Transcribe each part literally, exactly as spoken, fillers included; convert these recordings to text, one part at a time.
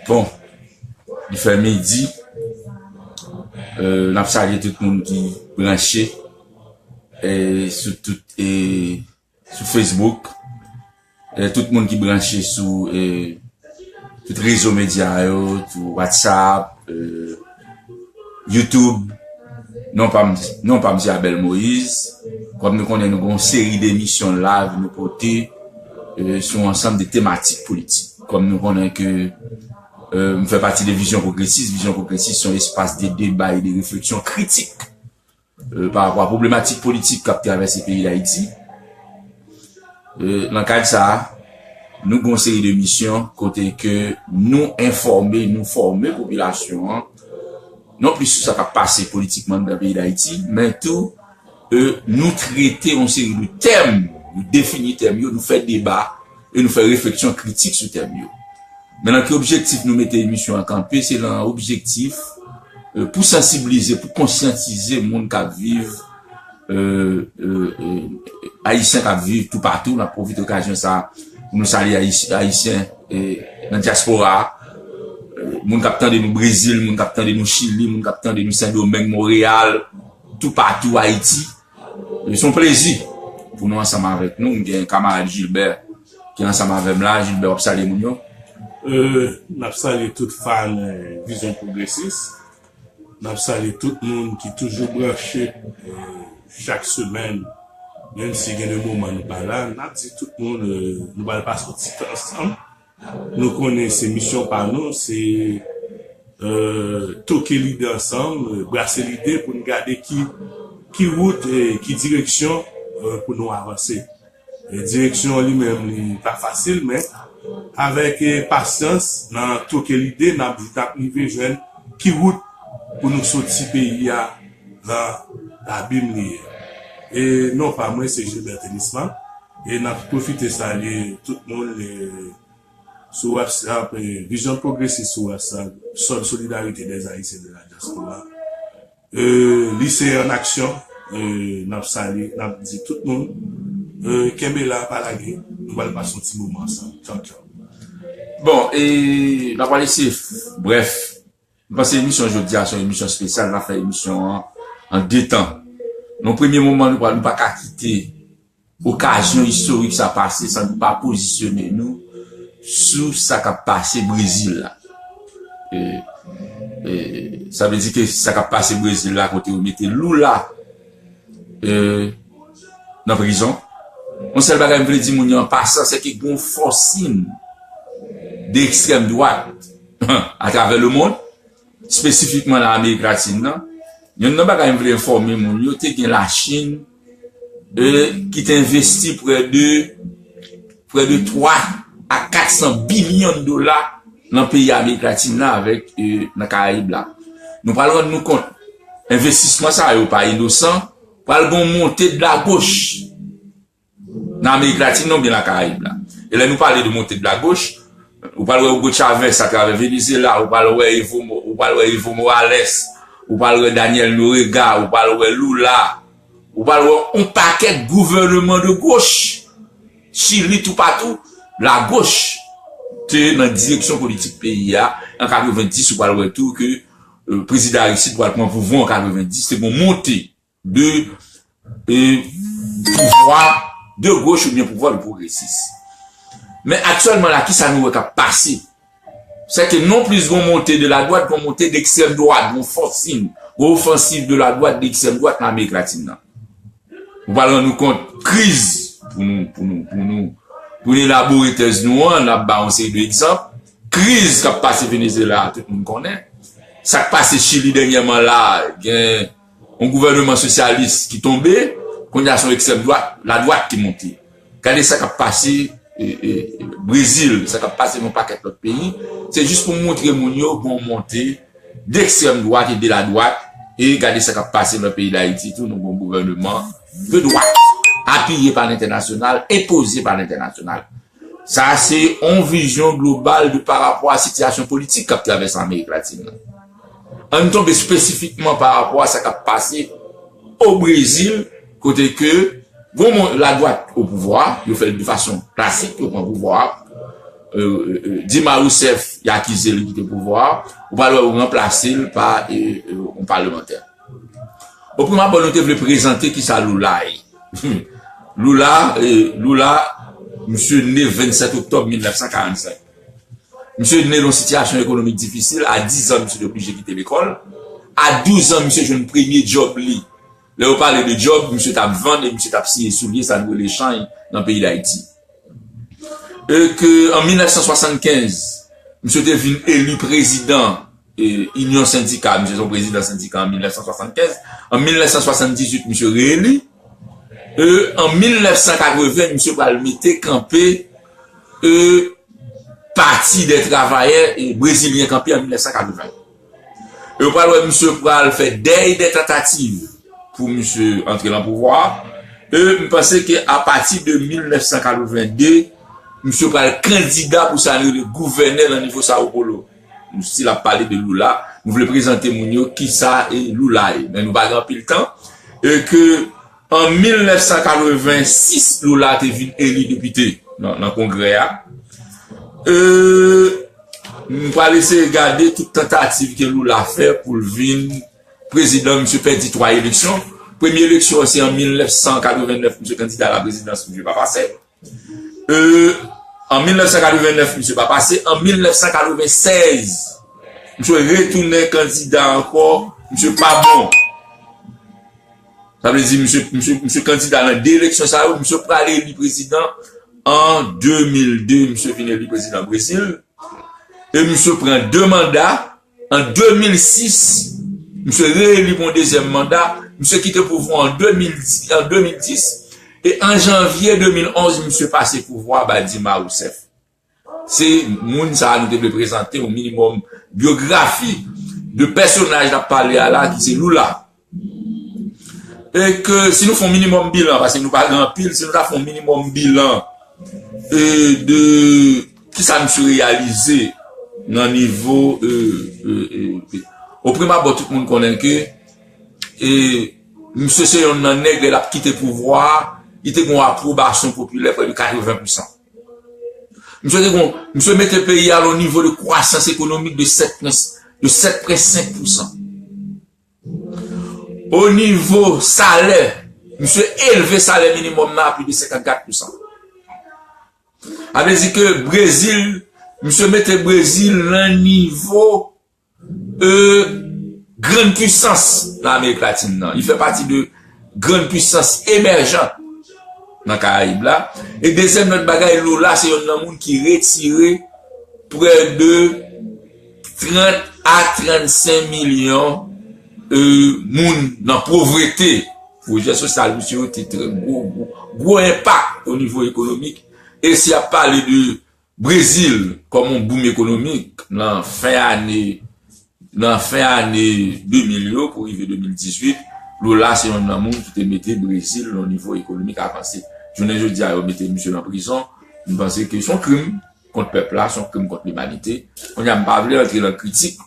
Bon, li fè midi. Euh, n ap salye tout moun ki branche, e sou tout, e sou Facebook, e tout moun ki branche sou, e tout rezo medya yo, sou WhatsApp, e YouTube. Non pa m, non pa m se Abel Moïse. Kòm nou konnen, nou gen yon seri de emisyon live nou pote, e sou ansanm de tematik politik. Kòm nou konnen ke, e m fè pati de Vizyon Pwogresis. Vizyon Pwogresis se yon espas de deba e de refleksyon kritik, e pa rapò a pwoblematik politik k ap travèse peyi Dayiti. E nan kad sa a, nou gen yon seri de misyon kote ke nou enfòme, nou fòme popilasyon an, non plis sou sa k ap pase politikman anndan peyi Dayiti, men tou, e nou trete yon seri de tèm, nou defini tèm yo, nou fè deba, e nou fè refleksyon kritik sou tèm yo. Men nan ki objektif nou mete emisyon an kanpe? Se nan objektif, e pou sansiblize, pou konsyantize moun k ap viv, e, e, e, Ayisyen k ap viv toupatou. N ap pwofite okazyon sa a pou nou salye Ayis-, Ayisyen, e, nan dyaspora a. E, moun k ap tande nou Brezil, moun k ap tande nou Chili, moun k ap tande nou Sendomeng, Monreyal, toupatou Ayiti. E se yon plezi pou nou ansanm avèk nou. M gen kamarad Gilbert ki ansanm avè m la. Gilbert, w ap salye moun yo? Euh, n ap salye tout fan, euh, Vizyon Pwogresis. N ap salye tout moun ki toujou branche, euh, chak semèn, menm si gen de moman nou pa la. N ap di tout moun, euh, nou pral pase yon ti tan ansanm. Nou konnen se misyon pa nou, se, euh, toke lide ansanm, euh, brase lide pou n gade ki, ki wout, e ki direksyon, euh, pou nou avanse. E direksyon an li menm, li pa fasil, men avèk, e, pasyans, nan toke lide, n ap, n ap rive jwenn ki wout pou nou soti peyi a nan labim li ye. E non pa mwen, se Gilbert Tenisman. E n ap pwofite salye tout moun, e, sou WhatsApp, e, Vizyon Pwogresis sou WhatsApp, Sòl Solidarité des Haïtiens de la Diaspora. E, Lycée en Action, e, n ap salye, n ap di tout moun, e, kenbe la, pa lage, nou pral pase yon ti moman ansanm. Tchaw, tchaw. Bon, e n ap pale se, brèf, m panse emisyon jodi a se yon emisyon espesyal, n ap fè emisyon an an de tan. Nan premye moman, nou pa, nou pa ka kite okazyon istorik sa pase san nou pa pozisyone nou sou sa k ap pase Brezil la. E, e, sa vle di ke sa k ap pase Brezil la, kote yo mete Lula, e, nan prizon. Yon sèl bagay m vle di moun yo an pasan, se ke gen yon fòsin de ekstrèm dwat atravè lemonn, espesifikman nan Amerik Latin nan. Youn nan bagay m vle enfòme moun yo, te gen Lachin, e, ki te envesti prè de, prè de twa a kat san bilyon dola nan peyi Amerik Latin nan avèk, e, nan Karayib la. Nou pral rann nou kont, envestisman sa yo pa inosan, pral gen yon monte de la goch nan Amerik Latin nan oubyen la Karayib la. E lè nou pale de monte de la goch, ou pral wè Hugo Chavez atravè Venezuela, ou pral wè Evo, ou pral wè Evo Morales, ou pral wè Daniel Noriega, ou pral wè Lula, ou pral wè yon pakèt gouvènman de goch, Chili, toupatou, la goch te nan direksyon politik peyi a. An katrevenndis, ou pral wè tou ke, e, prezidan Aristide pral pran pouvwa an katrevenndis, te gen yon monte de, e, pouvwa de goch oubyen pouvwa de pwogresis. Men aktyèlman la, kisa nou wè k ap pase? Se ke non plis gen yon monte de la dwat, gen yon monte de ekstrèm dwat, gen yon fòsin, gen yon ofansiv de la dwat, de ekstrèm dwat nan Amerik Latin nan. Ou pral rann nou kont kriz, pou nou, pou nou, pou nou, pou nou elabore tèz nou an, n ap ba yon seri de egzanp. Kriz k ap pase Venezuela a, tout moun konnen. Sa k pase Chili dènyèman la, gen yon gouvènman sosyalis ki tonbe, kounye a se yon ekstrèm dwat, la dwat ki monte. Gade sa k ap pase, e, e, Brezil, sa k ap pase nan yon pakèt lòt peyi. Se jis pou montre moun yo gen yon monte de ekstrèm dwat e de la dwat, e gade sa k ap pase nan peyi Dayiti tou, nou gen yon gouvènman de dwat, apiye pa lentènasyonal, enpoze pa lentènasyonal. Sa se yon vizyon global de pa rapò a sitiyasyon politik k ap travèse Amerik Latin nan. Ann tonbe espesifikman pa rapò a sa k ap pase o Brezil, kote ke, bon, la dwat o pouvwa, yo fè l de fason klasik, yo pran pouvwa a. euh, euh, Dilma Rousseff, y akize l kite pouvwa a, ou pral wè yo ranplase l pa, euh, euh, yon palmantè. O prime abord, nou te vle prezante kisa Lula ye. Lula, euh, Lula, misye ne vennsèt oktòb mil nèf san karannsenk. Misye ne nan yon sitiyasyon ekonomik difisil. A diz an, misye te oblije kite lekòl. A douz an, misye jwenn premye djòb li. Lè yo pale de djòb, misye t ap vann e misye t ap siye soulye, sa nou rele chanj nan peyi Dayiti. E ke an mil nèf san swasannkenz, misye te vin eli prezidan, e, Inyon Sendika, misye se yon prezidan sendika an mil nèf san swasannkenz. An mil nèf san swasanndizuit, misye reeli. E, an mil nèf san katreven, misye pral mete kanpe, e, Pati dè Travayè, e, Brezilyen kanpe an mil nèf san katreven. E ou pral wè misye pral fè dèy dè tantativ pou misye antre nan pouvwa a. E m panse ke apati de mil nèf san katreven de, misye pral kandida pou sa nou rele gouvènè nan nivo Sao Paulo. Nou still ap pale de Lula. Nou vle prezante moun yo kisa e Lula ye. Men nou pa gen anpil tan. E ke an mil nèf san katreven sis, Lula te vin eli depite nan, nan Kongrè a. E, m pral eseye gade tout tantativ ke Lula fè pou l vin prezidan, misye pèdi twa eleksyon. Premye eleksyon an se an mil nèf san katreven nèf, misye kandida a la prezidans, misye pa pase. E, an mil nèf san katreven nèf, misye pa pase. An mil nèf san katreven sèz, misye retounen kandida ankò, misye pa bon. Sa vle di, misye, misye, misye kandida nan de eleksyon sa yo, misye pral eli prezidan an de mil de, misye vin eli prezidan Brezil. E misye pran de manda. An de mil sis, misye reeli pou yon dezyèm manda. Misye kite pouvwa an de mil dis, an de mil dis. E an janvye de mil onz, misye pase pouvwa a bay Dilma Rousseff. Se moun sa a nou te vle prezante yon minimòm byografi de pèsonaj n ap pale a la, ki se Lula. E ke si nou fè yon minimòm bilan, paske nou pa gen anpil, si nou ta fè yon minimòm bilan, e, de kisa misye reyalize nan nivo, e, e, e, o prime abò, tout moun konnen ke, e, misye se yonn nan nèg, lè l ap kite pouvwa a, li te gen yon apwobasyon popilè prè de katreven pousan. Misye te gen, misye mete peyi a nan yon nivo de kwasans ekonomik de sèt pwen, de sèt pwen senk pousan. O nivo salè, misye elve salè minimòm nan a plis de senkannkat pousan. Sa vle di ke Brezil, misye mete Brezil nan nivo, e, grann pwisans nan Amerik Latin nan. Li fè pati de grann pwisans emèjan nan Karayib la. E dezyèm lòt bagay, Lula se yonn nan moun ki retire prè de trant a trannsenk milyon, e, moun nan povrete. Pwojè sosyal misye yo te trè gwo, gwo, gwo enpak o nivo ekonomik. E si y ap pale de Brezil kòm yon boom ekonomik nan fen ane, nan fen ane de mil yo pou rive de mil dizuit, Lula se yonn nan moun ki te mete Brezil nan yon nivo ekonomik avanse. Jounen jodi a, yo mete misye nan prizon. M panse ke se yon krim kont pèp la, se yon krim kont limanite. Kounye a, m pa vle antre nan kritik.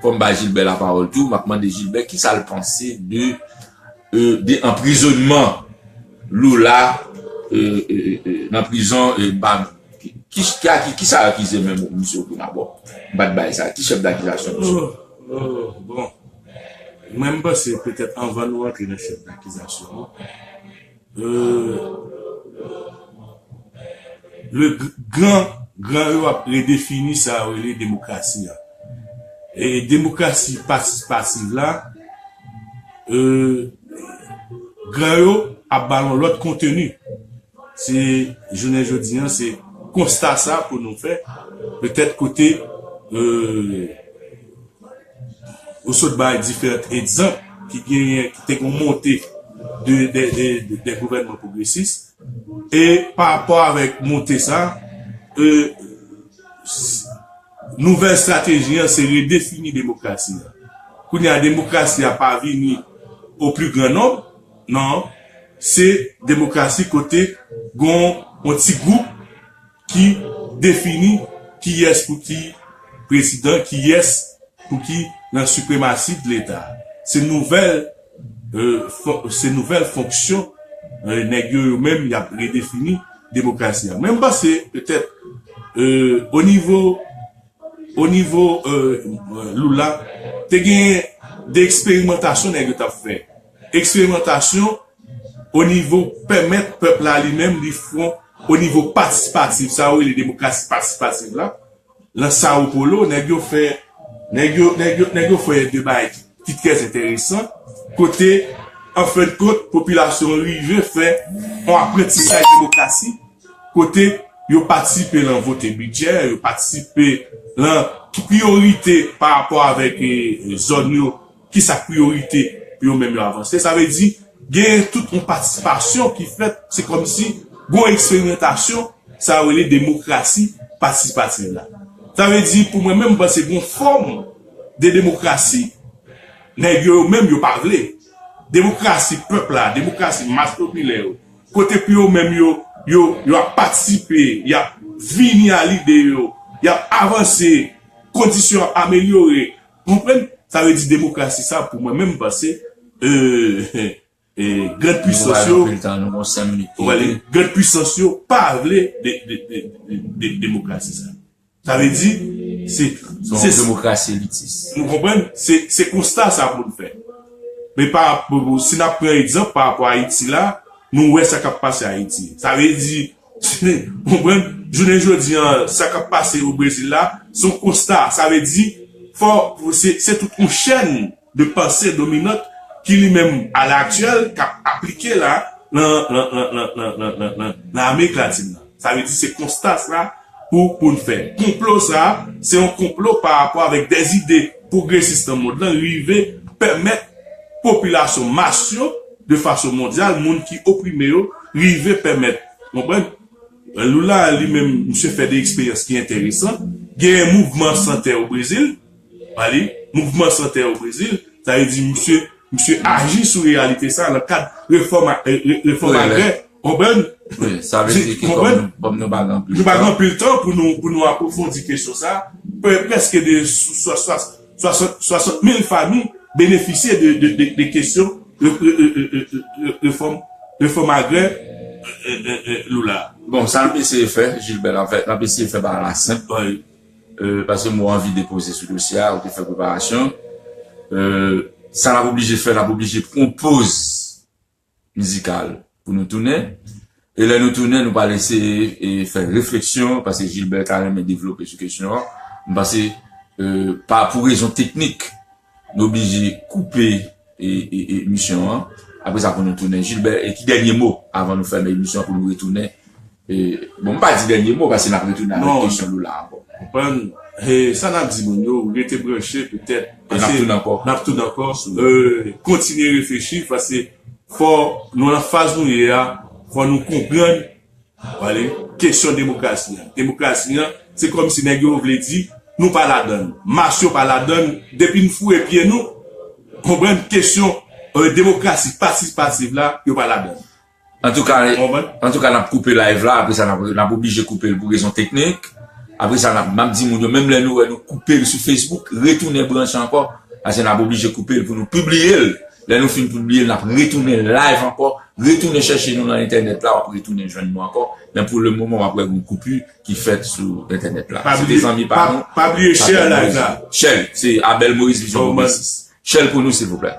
Fò m bay Gilbert lapawòl tou. M ap mande Gilbert kisa l panse de, e, de anprizonnman Lula, e, e, e, e, nan prizon, e, m pa, ki, ki, ki, ki, kisa yo akize menm misye o prime abò? M pa t bay sa. Ki chèf dakizasyon misye? Oh, oh, bon. Mwen, m panse petèt anvan nou antre nan chèf dakizasyon an, euh, le gr-, gran, gran yo ap redefini sa yo rele demokrasi a. E demokrasi patisipativ la, euh, gran yo ap ba l yon lòt konteni. Se jounen jodi an, se konsta sa pou nou fè. Petèt kote, euh, ou sot bay diferan egzanp ki genyen, ki te gon monte de, de, de, de, de gouvènman pwogresis. E pa rapò avèk monte sa, e, s-, nouvèl estrateji an se redefini demokrasi an. Kounye a, demokrasi a pa vini o pli gran nonb, non, se demokrasi kote gon yon ti gwoup ki defini kiyès pou ki prezidan, kiyès pou ki nan sipremasi de Leta. Se nouvèl, euh, fon-, se nouvèl fonksyon, euh, nèg yo, yo menm, y ap redefini demokrasi a. Men m panse, petèt, euh, o nivo, o nivo euh, Lula, te gen de eksperimantasyon nèg yo t ap fè. Eksperimantasyon o nivo pèmèt pèp la li menm li fon o nivo patisipatif, sa yo rele demokrasi patisipatif la. Nan Sao Paulo, nèg yo fè nèg yo, nèg yo, nèg yo fè de bagay ki, ki trè enteresan, kote an fen de kont popilasyon an rive fè yon aprantisaj demokrasi, kote yo patisipe lan vote bidjè, yo patisipe lan ki priyorite pa rapò avèk eh, zòn yo, ki sa k priyorite pou yo menm yo avanse. Sa vle di gen tout yon patisipasyon ki fèt, se kòmsi gon eksperimantasyon, sa yo rele demokrasi patisipatif la. Sa vle di pou mwen menm, m panse gon fòm de demokrasi nèg yo, yo menm yo pa vle. Demokrasi pèp la, demokrasi mas popilè yo, kote pou yo menm yo, yo, yo ap patisipe, y ap vini a lide yo, y ap avanse, kondisyon ap amelyore. Konprann? Sa vle di demokrasi sa pou mwen menm m panse euh, eh, grann pwisans yo, grann pwisans yo pa vle de, de, de, de, de demokrasi sa. Sa vle di se se yon demokrasi elitis. Nou konprann? Se se konsta sa pou n fè. Men pa si n ap pran egzanp pa rapò a Ayiti la, nou wè sa k ap pase Ayiti. Sa vle di, konprann, jounen jodi an, sa k ap pase o Brezil la, se yon konsta. Sa vle di, fò, se, se tout yon chèn de panse dominant ki li menm, a lè aktyèl, k ap aplike la nan, nan, nan, nan, nan, nan, nan, nan Amerik Latin nan. Sa vle di se konsta sa pou, pou n fè. Konplo sa, se yon konplo pa rapò avèk dèzide pwogresis nan mond lan rive pèmèt popilasyon mas yo, de fason mondyal, moun ki oprime yo, rive pèmèt. Konprann? Lula li menm, misye fè de eksperyans ki enteresan. Genyen mouvman san tè o Brezil. Pale, mouvman san tè o Brezil. Sa vle di misye, misye aji sou reyalite sa nan kad refòm, eh, re- refòm agrè. Konprann? Wi, sa vle di ke kòm nou, kòm nou pa gen anpil tan, nou pa gen anpil tan pou nou, pou nou apwofondi kesyon sa, prèske de swasant, swasant, swasant mil fanmi benefisye de, de, de, de kesyon re- re- re- re- re- refòm, refòm agrè eh, eh, eh, Lula. Bon, sa n ap eseye fè, Gilbert, an fèt, n ap eseye fè bagay la senp. Wi. Euh, paske m wè w anvi depoze sou dosye a, ou te fè preparasyon. Euh, sa n ap oblije fè, n ap oblije pran yon poz mizikal pou nou tounen. E lè nou tounen, nou pral eseye e fè refleksyon, paske Gilbert ta renmen devlope sou kesyon an. M panse, euh, pa pou rezon teknik, nou oblije koupe e, e, e emisyon an. Apre sa, pou nou tounen. Gilbert, e ki dènye mo avan nou fèmen emisyon an pou nou retounen? E, bon, m pa di dènye mo, paske n ap retounen avèk kesyon Lula ankò. Konprann? E, sa n ap di moun yo, rete branche, petèt. E n ap tounen ankò. N ap tounen ankò. Euh, kontinye reflechi, paske fò nou nan faz nou ye a, fò nou konprann, pale, kesyon demokrasi an. Demokrasi an, se kòmsi nèg yo vle di, nou pa ladann. Mas yo pa ladann, depi n foure pye nou, konprann kesyon euh, demokrasi patisipatif la, yo pa ladann. Antouka, antouka, n ap koupe live la, apre sa, n ap, n ap oblije koupe l pou rezon teknik. Apre sa, n ap, m ap di moun yo, menm lè nou wè nou koupe l sou Facebook, retounen branche ankò, paske n ap oblije koupe l pou nou pibliye l. Lè nou fin pibliye l, n ap retounen live ankò, retounen chèche nou nan entènèt la, w ap retounen jwenn nou ankò. Men pou le moman, w ap wè yon koupi ki fèt sou entènèt la. Se te zanmi pa nou. Pa bliye share live la. Share, se Abel Moïse, Vision Progressiste. Share pou nou, silvouplè.